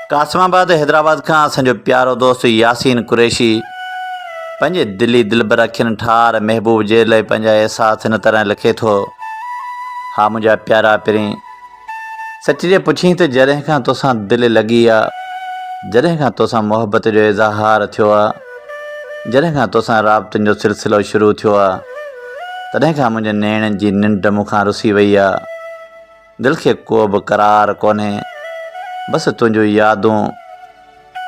قاسم آباد حيدرآباد کان اسان جو پيارو دوست ياسين قريشي پنهنجي دلي دلبر اکين ٺار محبوب جي لئه پنهنجا احساس هن طرح لکي ٿو، ها منهنجا پيارا پرين! سچ جي پڇين ته جڏهن کان توسان دل لڳي آ، جڏهن کان توسان محبت جو اظهار ٿيو آ، جڏهن کان توسان رابطن جو سلسلو شروع ٿيو آ، تڏهن کان منهنجي نيڻن جي ننڊ مون کان رسي وئي آ. دل کي ڪو به قرار ڪونهي، بس تنهنجون يادون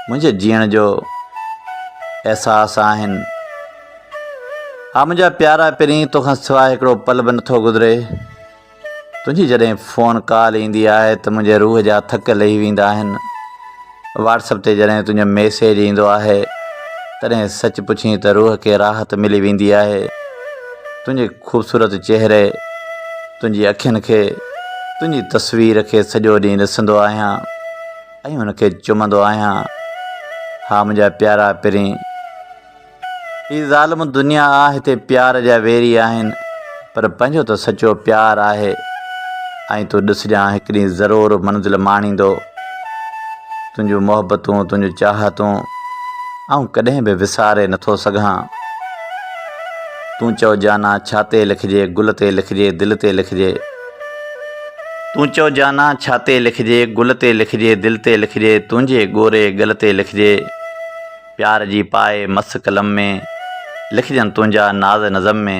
منهنجي جيئڻ جو احساس آهن. ها منهنجا پيارا پرين، توکان سواء هڪڙو پل به نٿو گذري. تنهنجي جڏهن فون ڪال ايندي آهي ته منهنجي روح جا ٿڪ لهي ويندا آهن. واٽس اپ تي جڏهن تنهنجو ميسيج ايندو آهي تڏهن سچ پڇين ته روح کي راحت ملي ويندي آهي. تنهنجي خوبصورت چهري، تنهنجي اکين کي، تنهنجي تصوير کي سڄو ڏينهن ڏسندو آهيان ۽ ان کي چمندو آهيان. ها منهنجا پيارا پرين! هي ظالم دنيا آ هتي پيار جا ويري آهن پر پنهنجو ته سچو پيار آهي ۽ تون ڏسجان هڪ ڏينهن ضرور منزل ماڻيندو تنهنجون محبتون تنهنجون چاهتون آئون ڪڏهن به وساري نٿو سگهان تون چئو جانا ڇا تي لکجي گل تي لکجي دل تي لکجي تون چئو جانا ڇا تي لکجي گل تي لکجي دل تي لکجي تنهنجي ڳوري ڳل تي لکجي پيار جي پائي مس قلم ۾، لکجن تنهنجا ناز نظم ۾.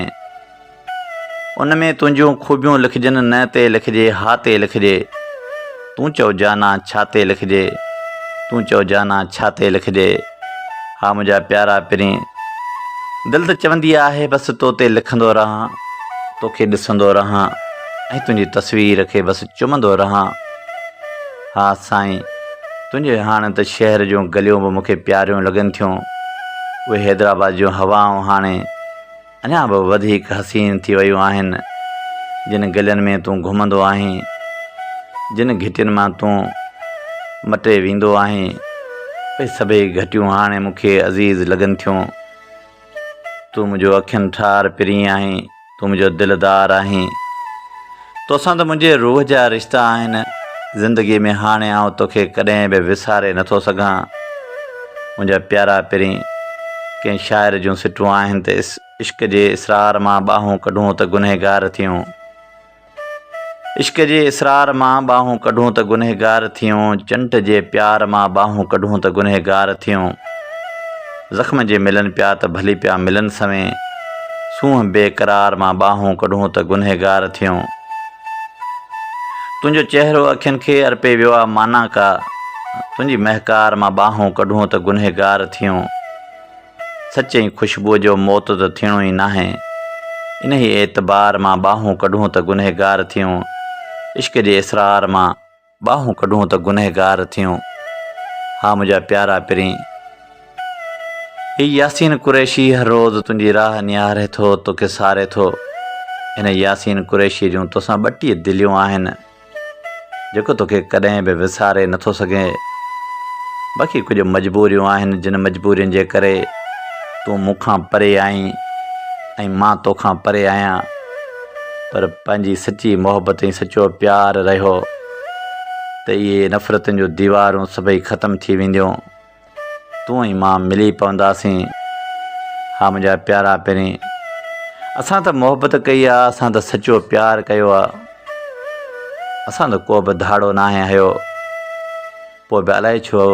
ان ۾ تنهنجون خوبيون لکجن نه تي لکجي ها تي لکجي. تون چئو جانان ڇا تي لکجي، تون چئو جانان ڇا تي لکجي. ها منهنجا پيارا پرين، دل ته چوندي آهي بس تو تي لکندو رهان، توکي ڏسندو رهان ۽ تنهنجي تصوير کي بس چمندو رهان. ها سائين، تنهنجي هاڻ ته شهر جون گليون به مون کي پياريون لڳن ٿيون. اهي حيدرآباد جون هوائون هاڻي اڃا به وڌيڪ حسين ٿي ويون آهن. جن گلين ۾ تون گهمندو آهين، جن گهٽين مان تون مٽي ويندو آهين، اهي سڀئي گهٽيون هاڻي مون کي عزيز لڳن ٿيون. تون منهنجو اکين ٺار پرين آهين، تون منهنجو دلدار آهين. توسان ته منهنجي روح جا رشتا آهن. زندگيء ۾ هاڻي آئون توکي ڪڏهن به وساري نٿو سگهان. منهنجا پيارا پرين، ڪنهن شاعر جون سٽون آهن ته عشق جي اسرار مان ٻانهون ڪڍون ته گنهگار ٿيون. عشق جي اسرار مان ٻانهون ڪڍون ته گنهگار ٿيون چنڊ جي پيار مان ٻانهون ڪڍون ته گنهگار ٿيون زخم جي ملن پيا ته ڀلي پيا ملن سوين سونهن بي قرار مان ٻانهون ڪڍون ته گنهگار ٿيون تنهنجو چهرو اکين کي ارپي ويو آ معنيٰ ڪا تنهنجي مهڪار مان ٻانهون ڪڍون ته گنهگار ٿيون. سچ ۽ خوشبوء جو موت ته ٿيڻو ئي ناهي. انهيء اعتبار مان ٻانهون ڪڍون ته گنهگار ٿيون. عشق جي اسرار مان ٻانهون ڪڍون ته گنهگار ٿيون. ها منهنجا پيارا پرين! هي ياسين قريشي هر روز تنهنجي راهه نهاري ٿو، توکي ساري ٿو. هن ياسين قريشيء جون توسان ٻٽيهه دليون آهن. جيڪو توکي ڪڏهن به وساري نٿو سگهي. باقي ڪجهه مجبوريون آهن جن مجبورين جي ڪري تون مون کان پري آهين ۽ مان توکان پري آهيان پر پنهنجي سچي محبت ۽ سچو پيار رهيو ته اهي نفرتن جون ديوارون سڀئي ختم ٿي وينديون. تون ۽ مان ملي پونداسين. ها منهنجا پيارا پرين! اسان ته محبت ڪئي آ، اسان ته سچو پيار ڪيو آ. اسان ته ڪو به ڌاڙو ناهي هنيو. پوء به الائي ڇو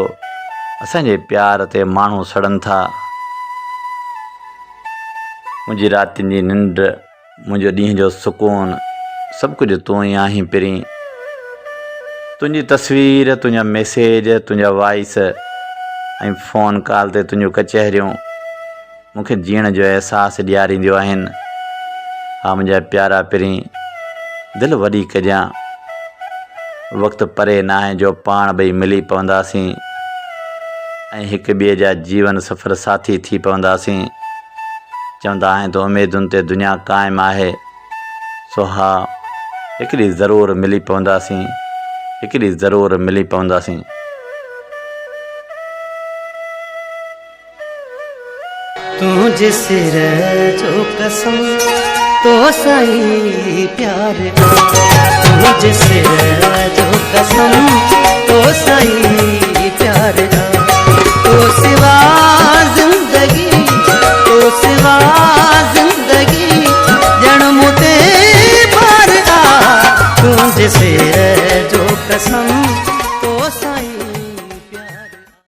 اسان جي پيار تي ماڻهو سڙن ٿا. منهنجي راتين جي ننڊ. منهنجو ڏينهن جو سڪون سڀ ڪجهه تون ئي آهين پرين. تنهنجي تصوير، تنهنجا ميسيج، تنهنجا وائس ۽ فون ڪال تي تنهنجون ڪچهريون مون کي جيئڻ جو احساس ڏيارينديون آهن. ها منهنجا پيارا پرين، دل وڏي ڪجان. وقت پري ناهي جو پاڻ ٻئي ملي پونداسين ۽ هڪ ٻئي جا جيون سفر ساٿي ٿي پونداسين. چوندا آهن ته اميدن تي دنيا قائم آهي، سو ها هڪ ڏينهن ضرور ملي پونداسين، هڪ ڏينهن ضرور ملي پونداسين. تنهنجي سر جو قسم تو سان ئي پيار آ تنهنجي سر جو قسم تو سان ئي. تنهنجي سر جو قسم تو سان.